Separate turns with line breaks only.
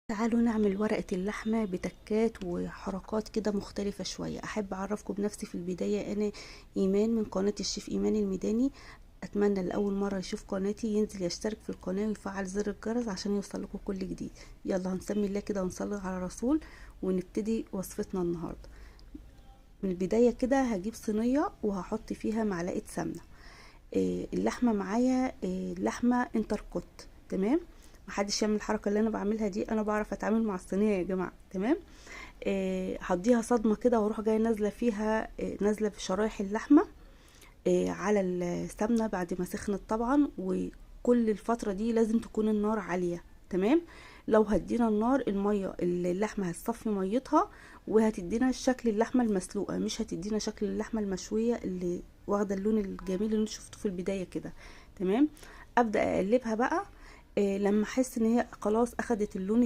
تعالوا نعمل ورقة اللحمة بتكات وحركات كده مختلفة شوية. أحب أعرفكم بنفسي في البداية، أنا إيمان من قناة الشيف إيمان الميداني. أتمنى لأول مرة يشوف قناتي ينزل يشترك في القناة ويفعل زر الجرس عشان يوصل لكم كل جديد. يلا هنسمي الله كده ونصلي على الرسول ونبتدي وصفتنا النهاردة. من البداية كده هجيب صينية وهحط فيها معلقة سمنة. اللحمة معايا لحمة انتركوت، تمام؟ محدش يعمل الحركة اللي انا بعملها دي، انا بعرف اتعامل مع الصينية يا جماعة، تمام؟ هديها صدمة كده واروح جاية نازله فيها، نازله بشرايح اللحمة على السمنة بعد ما سخنت طبعا. وكل الفترة دي لازم تكون النار عالية، تمام؟ لو هدينا النار المية اللحمة هتصفي ميتها وهتدينا شكل اللحمة المسلوقه، مش هتدينا شكل اللحمة المشويه اللي واخده اللون الجميل اللي انتوا شفتوه في البداية كده، تمام؟ ابدا اقلبها بقى لما احس ان هي خلاص اخدت اللون